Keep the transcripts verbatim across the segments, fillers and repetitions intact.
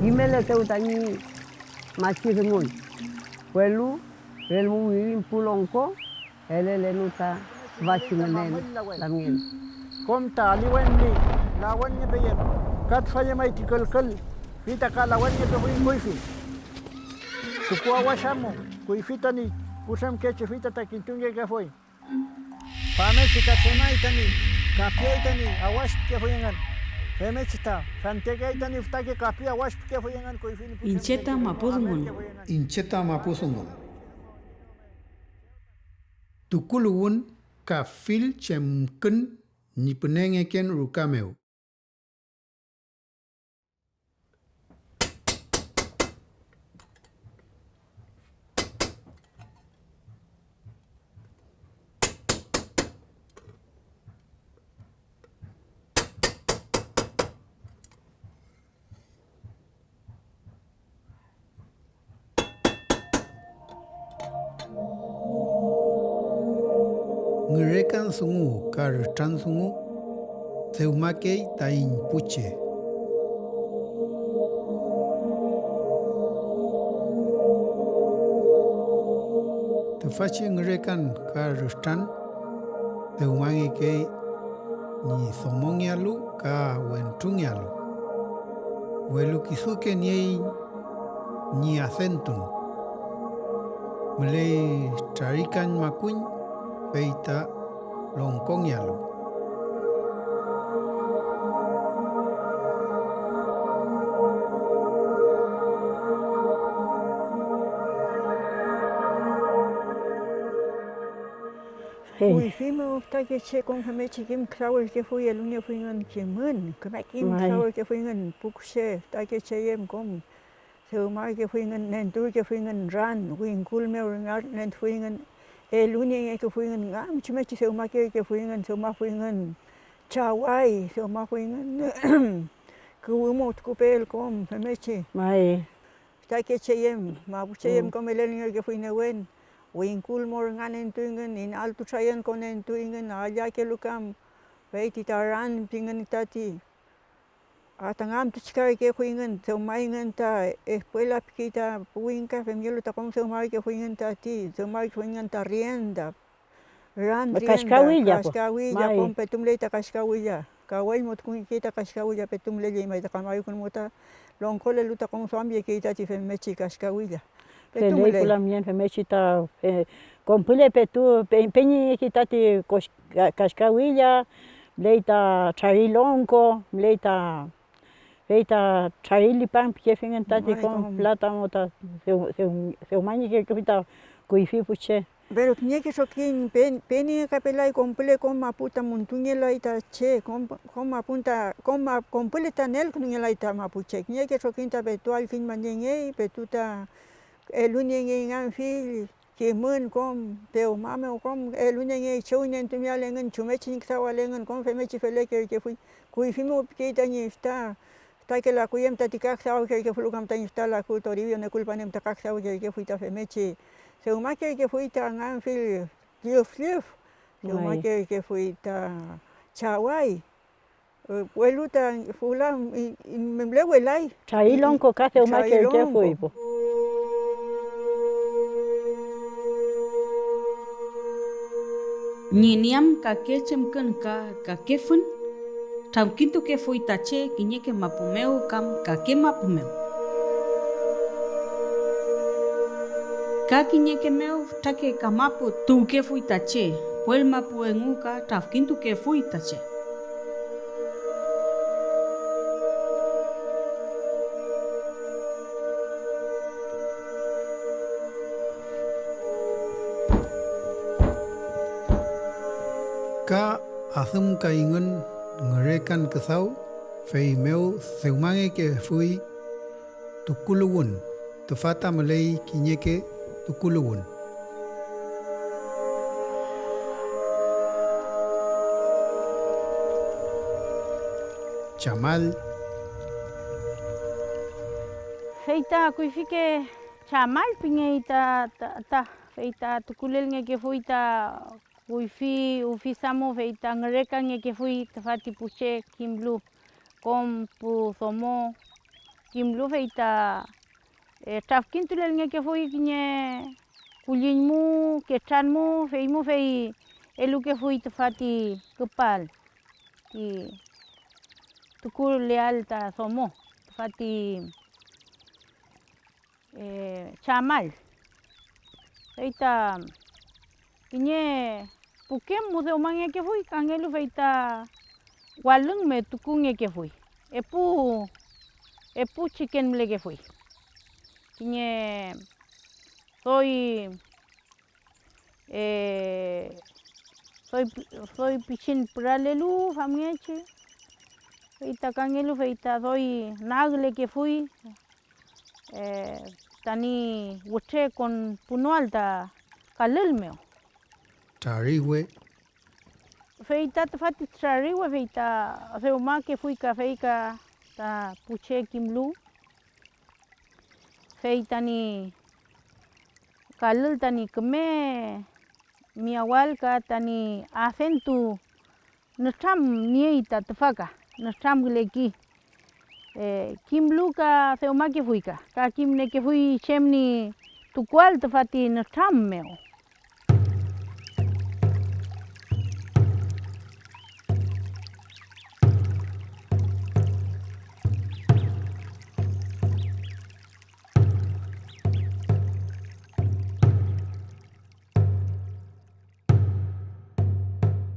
Kimeletew tañi machi dungun, welu relmu wirin pu longko elelenu ta tüfachi ngünen lamngen. Kom ta aliwen ñi lawenngepeyem, ka tüfa llemay ti külkül, fey ta ka lawenngepefuy kuyfi. Tukuawash amu, kuyfi tañi putremkechi, fey ta, ta kintungekefuy. Famngechi ta tremay tañi kapiay tañi awash pikefuy engün. Femngechi ta fentekeay tañi fütake kapi awash pikefuy engün kuyfi ñi pu Iñche ta mapu dungun. Iñche ta mapu dungun. Tukuluwün ka fill chemkün ñi pünengeken ruka mew. Ngürekan dungu ka rütran dungu dewmakey taiñ pu che. Tüfachi ngürekan ka rütran dewmangekey ñi domongealu ka wentrungealu, welu kisuke niey ñi adentun. Müley trarikañmakuñ, fey ta longkongealu. Kuyfi mew fütakeche kom femngechi kim küdawelkefuy, elungefuyngün kimün, küme kim küdawelkefuyngün pu kuse fütakeche em kom. Dewmakefuyngün, nenturkefuyngün ran, wingkul mew rüngan nentufuyngün, eluniengekefuyngün, ngam chumechi dewmakerkefuyngün, dewmafuyngün chaway, dewmafuyngün kuwü mo tukupeel kom femngechi. May. Fütakeche em, mapuche em kom elelngerkefuy newen, wingkul mo rüngan nentuyngün, inaltu trayenko nentuyngün, allakelu kam, fey ti ta ran pingün tati. Ata ngantuchkarkefuyngün, dewmayngün ta espuela pikey ta pu wingka, femngelu ta kom dewmarkefuyngün tati, dewmarkefuyngün ta rienda, ran rienda, kaskawilla, kaskawilla, kom petu müley ta kaskawilla, kawell mo tukungekey ta kaskawilla, petu mülelley may ta kamayükünu mo ta longkolelu ta kom duamyekey tati femngechi kaskawilla. Petu müley. Feley pu lamngen femngechi ta, eh, kompüle petu pe-, peñi tati kosh-, ka-, kaskawilla, müley ta trarilongko, müley ta, fey ta trarilipan pikefingün tati kom plata mo ta dew-, dew-, dewmañekerkefuy ta kuyfi pu che. Pero kiñeke trokiñ pe-, peniekapelay kompüle kom mapu ta muntungelay ta che, kom, kom mapun ta, kom ma-, kompüle ta nelkünungelay ta mapuche. Kiñeke trokiñ ta petu allküñmaniengey, petu ta eluniengey nganfill, kimün kom, dewma mew kom, eluniengey chew ñi nentumeael engün, chumngechi ñi küdawal engün, kom femngechi felekerkefuy. Kuyfi mew pikey tañi füta, fütake laku yem tati ka küdawkerkefulu kam tañi füta laku Toribio Nekulpan em ta ka küdawkerkefuy ta femngechi. Dewmakerkefuy ta nganfill llüf llüf, dewmakerkefuy ta chaway. Welu ta fula mülewelay. Trarilongko ka dewmakerkefuy pu. Ñi niam kake chemkün ka kake fün, trafkintukefuy ta che kiñeke mapu mew kam kake mapu mew. Ka kiñeke mew fütrake kamapu tuwkefuy ta che, puel mapu engu ka trafkintukefuy ta che. Ka adümkayngün ngürekan küdaw, feymew dewmangekefuy tukuluwün. Tüfa ta müley kiñeke tukuluwün. Chamal. Fey ta kuyfike chamal pingey ta, ta, ta, fey ta tukulelngekefuy ta kuyfi ufisa mu, fey ta ngürekangekefuy tüfati pu che kimlu, kom pu domo kimlu, fey ta, eh, trafkintulelngekefuy kiñe kulliñ mu, ketran mu, fey mu fey elukefuy tüfati küpal, ti tukuleael ta domo, tüfati eh, chamal. Fey ta kiñe pukem mu dewmangekefuy, kangelu fey ta walüng mew tukungekefuy, epu, epu chiken mülekefuy. Kiñe doy eh, doy, doy pichin püralelu famngechi, fey ta kangelu, fey ta doy naglekefuy, eh, tañi wütre konpunoael ta kalül mew. Trariwe. Fey ta tüfati trariwe, fey ta dewmakefuy kafey ka ta pu che kimlu, fey tañi kalül tañi küme miyawal ka tañi adentu nütram niey ta tüfa ka, nütramküleki, eh, kimlu ka dewmakefuy ka, ka kimniekefuy chem ñi tukuael tüfati nütram mew.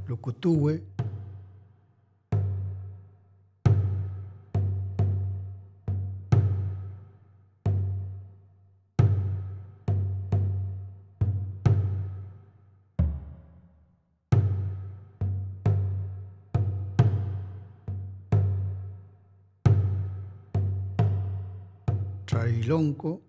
Lukutuwe. Trarilongko.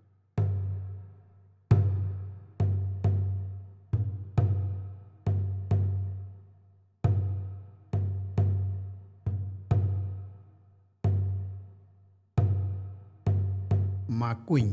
Makuñ.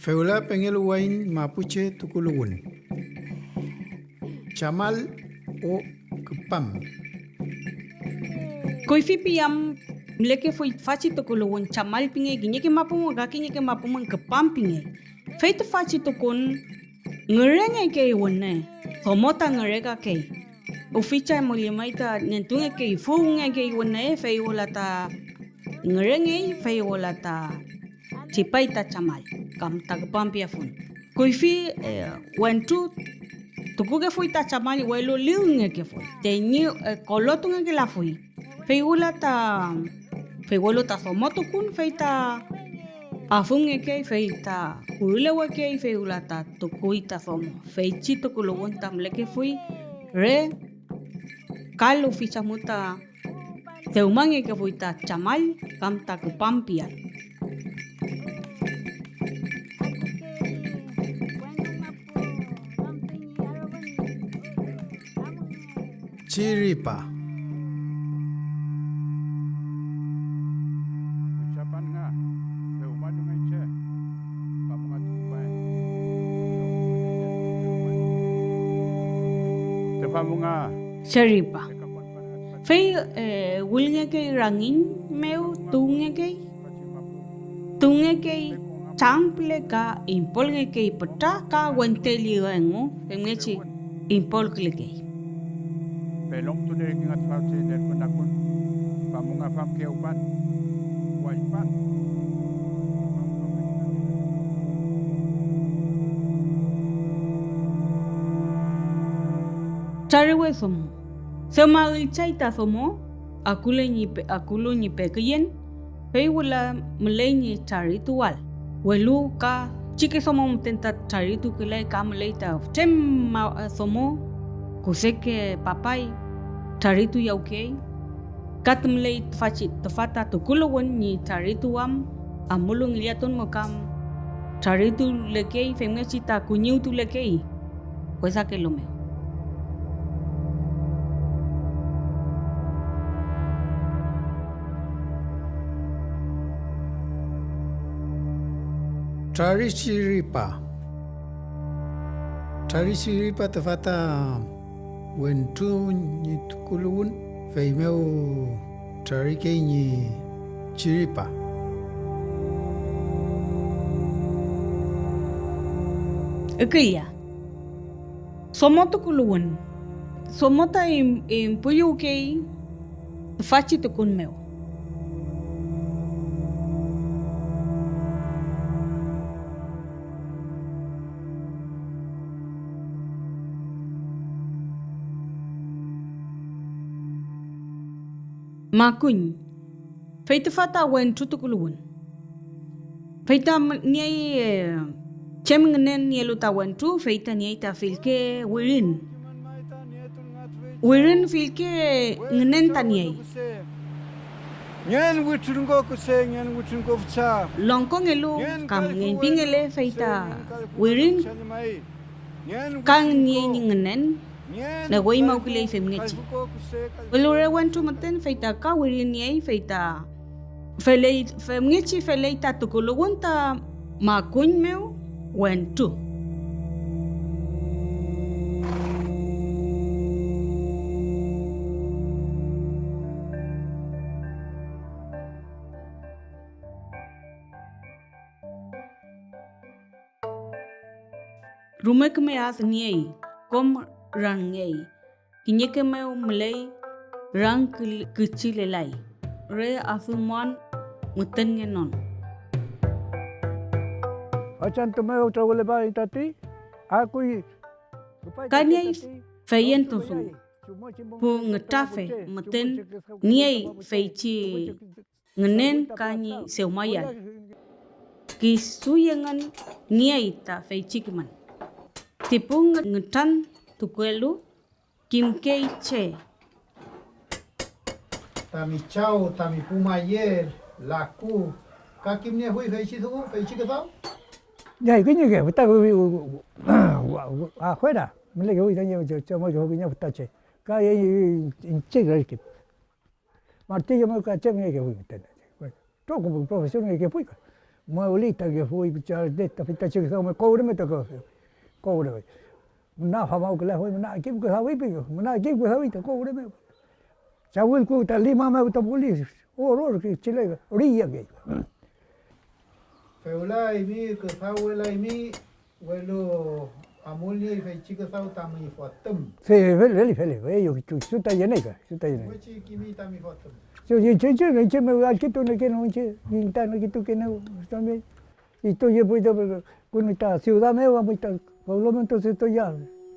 Fewla pengeluwayiñ mapuche tukuluwün. Chamal o küpam. Kuyfi piyam mülekefuy tüfachi tukuluwün, chamal pingey kiñeke mapu mew, ka kiñeke mapu mew küpam pingey. Fey tüfachi tukun ngürengekey wüne, domo ta ngürekakey. Uficha mu llemay ta nentungekey, fuwngekey wüne, fey wüla ta ngürengey, fey wüla ta tripay ta chamal, kam ta küpam piafun. Kuyfi, eh, wentru tukukefuy ta chamal, welu liwngekefuy, teñi, eh, kolotungekelafuy. Fey wüla ta, fey welu ta domo tukun, fey ta afümngekey, fey ta kurülewekey, fey wüla ta tukuy ta domo. Feychi tukuluwün ta mülekefuy re kal uficha mu ta dewmangekefuy ta chamal kam ta küpam pial. Chiripa. Chiripa. Fey, eh, wülngekey rangiñ mew, tuwngekey, tuwngekey chang püle ka impolngekey pütra ka wente llü engu, femngechi impolkülekey. Pelontulerkey nga tüfachi lelfün akun, famu nga famkewpan, wallpan. Trariwe domo. Dewma üllchay ta domo, akule ñi pe-, akulu ñi peküyen, fey wüla müley ñi trarituwael. Welu ka pichike domo müten ta traritukelay ka müley ta fütrem ma-, domo, kudeke papay, trarituyawkey. Ka tümüley tüfachi, tüfa ta tukuluwün ñi trarituwam amulu ngillatun mew kam traritulekey femngechi ta kuñiwtulekey wesakelu mew. Trarichiripa. Trarichiripa tüfa ta wentru ñi tukuluwün, feymew trarikey ñi chiripa. Ükülla. Domo tukuluwün. Domo ta im-, impüyuwkey tüfachi tukun mew. Makuñ. Fey tüfa ta wentru tukuluwün. Fey ta mü-, niey, eh, chem ngünen nielu ta wentru, fey ta niey ta fillke wirin. Wirin fillke ngünen ta niey. Ngen wütrunko kuse, ngen wütrunko fütra. Longkongelu kam ngenpingele, fey ta wirin ka niey ñi ngünen, neweñmawküley femngechi. Welu re wentru müten fey ta ka wirin niey, fey ta feley, femngechi feley ta tukuluwün ta makuñ mew wentru. Rume küme ad niey, kom ranngey. Kiñeke mew müley, rang kül-, küchilelay. Re adümuan müten ngenon. Fachantü mew trawülepay tati, akuy. Ka niey feyentun dungu. Pu ngütrafe müten niey feychi ngünen ka ñi dewmayael. Kisu engün niey ta feychi kimün. Ti pu ngü-, ngütran tukuelu kimkey che. Tami chaw, tami pu mayel, laku, ka kimniefuy feychi dungu, feychi küdaw? Ya, kiñeke füta afuera, mülekefuy tañi chaw, kiñe füta che, ka iñche reke. Martillo mew ka chem ngekefuy müten. Bueno, itrokom profesión ngekefuy ka. Mueblista ngekefuy, pichi artista, pita che kisa me cobre me toca. Cobre me. Müna famawkülefuy, müna kim küdawiy pi, müna kim küdawiy ta cobre mew. Chawüllku ta lima mew ta pulis, oro, oro, chile, orilla que. Fewla eymi küdawelaymi, welu amulniey feychi küdaw tami fotüm. Fe-, fel-, feli, feli, ellos kisu, kisu ta yeneka, kisu ta yeneka. Feychi kimi tami fotüm. Yo, yo, yo, yo, yo me allkütunekeno iñche, iñche ta allkütukenew también. Y estoy, yo, pues, yo, pues, con esta ciudad nueva, pues, esta Pablo, entonces estoy ya,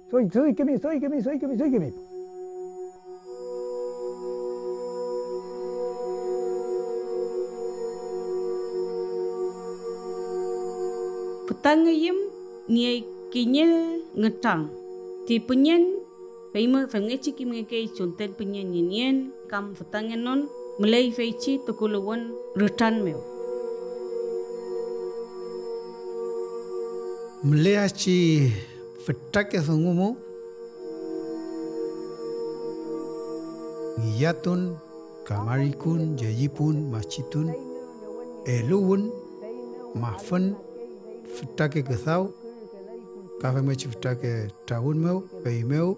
soy, soy que me, soy que me, soy que me, soy que me. Fütangeyüm niey kiñe ngütran. Ti püñeñ, feymew femngechi kimngekey chunten püñeñ ñi nien kam fütangenon, müley feychi tukuluwün rütran mew. Müleachi fütrake dungu mu, ngillatun, kamarikun, llellipun, machitun, eluwün, mafün, fütrake küdaw, ka femngechi fütrake trawün mew, feymew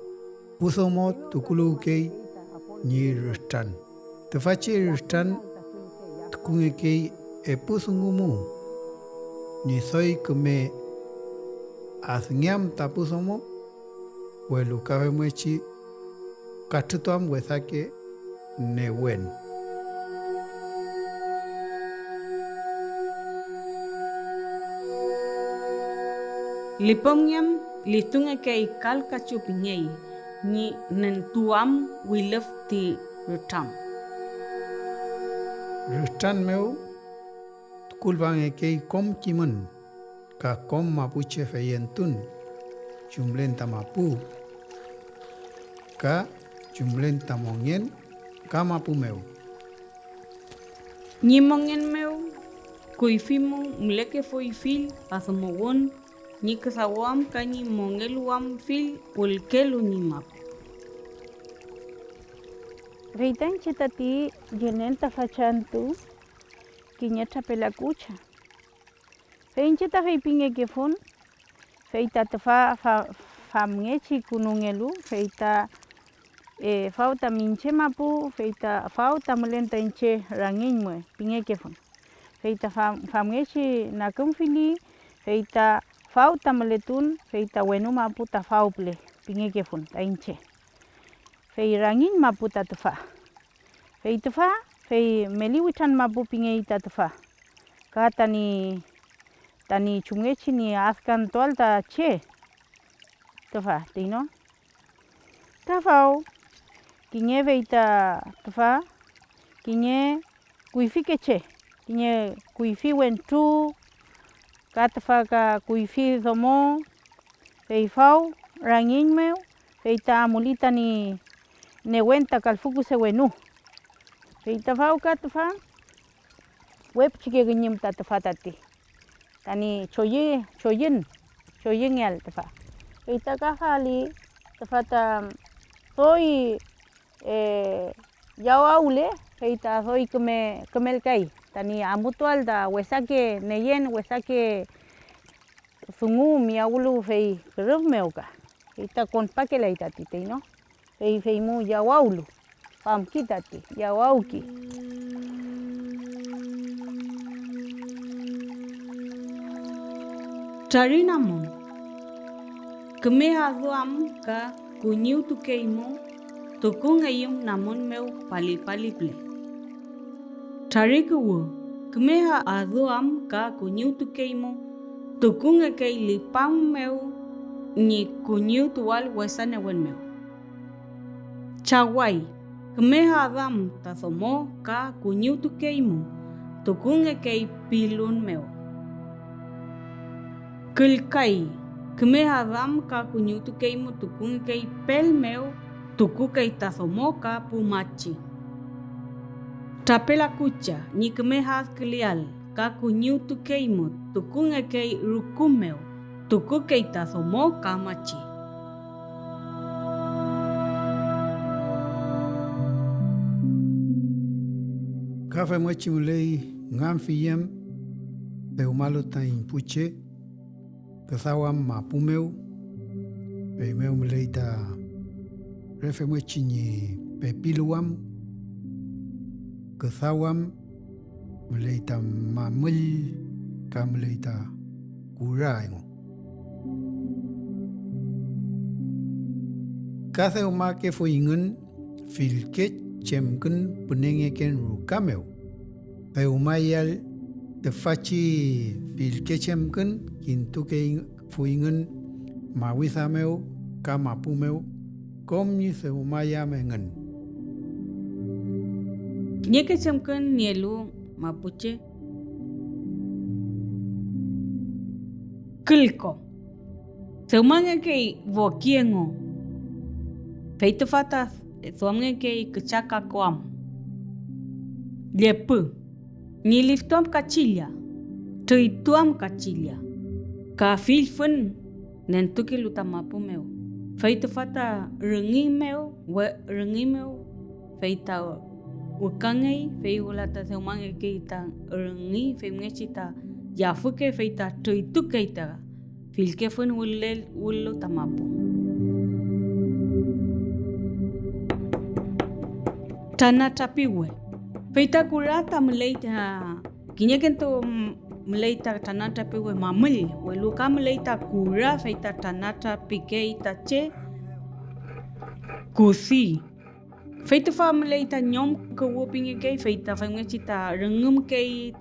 pu domo tukuluwkey ñi rütran. Tüfachi rütran tukungekey epu dungu mu ñi doy küme adngeam ta pu domo, welu ka femngechi katrütuam wesake newen. Lipümngeam litungekey kalkachu pingey ñi nentuam wilüf ti rütram. Rütran mew tukulpangekey kom kimün ka kom mapuche feyentun, chumlen ta mapu, ka chumlen ta mongen ka mapu mew. Ñi mongen mew, kuyfi mu mülekefuy fill adümuwün ñi küdawam ka ñi mongeluwam fill wülkelu ñi mapu. Fey ta iñche tati yenen ta fachantü kiñe trapelakucha. Fey iñche ta feypingekefun, fey ta tüfa fa-, famngechi künungelu, fey ta, e, faw ta miñche mapu, fey ta faw ta mülen ta iñche rangiñ mew pingekefun. Fey ta fam-, famngechi nakümfili, fey ta faw ta mületun, fey ta wenu mapu ta faw püle pingekefun ta iñche. Fey rangiñ mapu ta tüfa. Fey tüfa, fey meli witran mapu pingey ta tüfa, ka tañi, tañi chumngechi ñi adkantuael ta che tüfa, ti no. Ta faw, kiñe fey ta tüfa, kiñe kuyfike che, kiñe kuyfi wentru, ka tüfa ka kuyfi domo, fey faw rangiñ mew, fey ta amuli tañi newen ta kalfukuse wenu. Fey ta faw ka tüfa, we pichike üñüm ta tüfa tati, tañi choyü-, choyün, choyüngeael tüfa. Fey ta ka fali tüfa ta doy, e, yawawle, fey ta doy küme, kümelkay tañi amutuael ta wesake neyen, wesake dungu miyawlu fey kürüf mew ka, fey ta konpakelay tati tey no, fey feymu yawawlu, famki tati, yawawki. Trarinamun. Küme aduam ka kuñiwtukeymu, tukungeyüm namun mew pali-pali püle. Trarikuwü. Küme aduam ka kuñiwtukeymu, tukungekey lipang mew ñi kuñiwtuwael wesa newen mew. Chaway. Küme adam ta domo ka kuñiwtukeymu, tukungekey pilun mew. Külkay. Küme adam ka kuñiwtukeymu, tukungekey pel mew, tukukey ta domo ka pu machi. Trapelakucha. Ñi küme adküleael ka kuñiwtukeymu, tukungekey ruku mew, tukukey ta domo ka machi. Ka femngechi müley nganfiyem dewmalu taiñ pu che, küdawam mapu mew, feymew müley ta re femngechi ñi pepiluwam, küdawam, müley ta mamüll ka müley ta kura engu. Ka dewmakefuyngün fillke chemkün pünengeken ruka mew. Dewmayael tüfachi fillke chemkün kintukey-, fuyngün mawida mew ka mapu mew kom ñi dewmayam engün. Kiñeke chemkün nielu mapuche. Külko. Dewmangekey woki engu. Fey tüfa ta duamngekey küchaka ko am. Llepü. Ñi liftuam kachilla, trüytuam kachilla, ka fill fün nentukelu ta mapu mew, fey tüfa ta rüngi mew, we-, rüngi mew, fey ta wükangey, fey wüla ta dewmangekey ta rüngi, femngechi ta yafüke, fey ta trüytukey ta fillke fün wülel-, wüllu ta mapu. Trana trapiwe. Fey ta kura ta müley ta kiñekentu müley ta trana trapiwe mamüll, welu ka müley ta kura, fey ta trana trapikey ta che kusi. Fey tüfa müley ta ñom kuwü pingekey, fey ta femngechi ta rüngümkey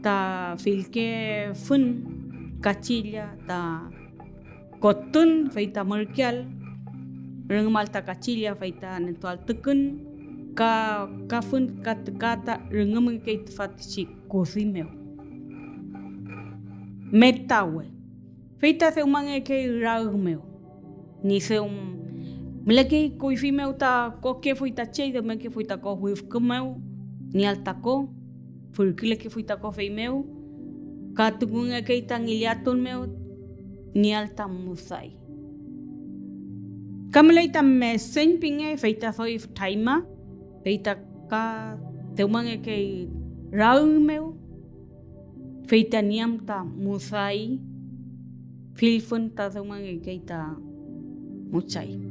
ta fillke fün, kachilla, ta kotün, fey ta mürkeal, rüngümal ta kachilla, fey ta nentual tükün, ka, ka fün ka tüka ta rüngümngekey tüfachi kudi mew. Metawe, fey ta dewmangekey rag mew. Ñi dew mülekey kuyfi mew ta kokefuy ta chey, dewmekefuy ta ko wifkü mew, nieal ta ko, fürkülekefuy ta ko, feymew ka tukungekey ta ngillatun mew, nieal ta musay. Ka müley ta meseñ pinge, fey ta doy fütrayma, fey ta ka dewmangekey rag mew, fey ta niam ta musay, fill fün ta dewmangekey ta muchay.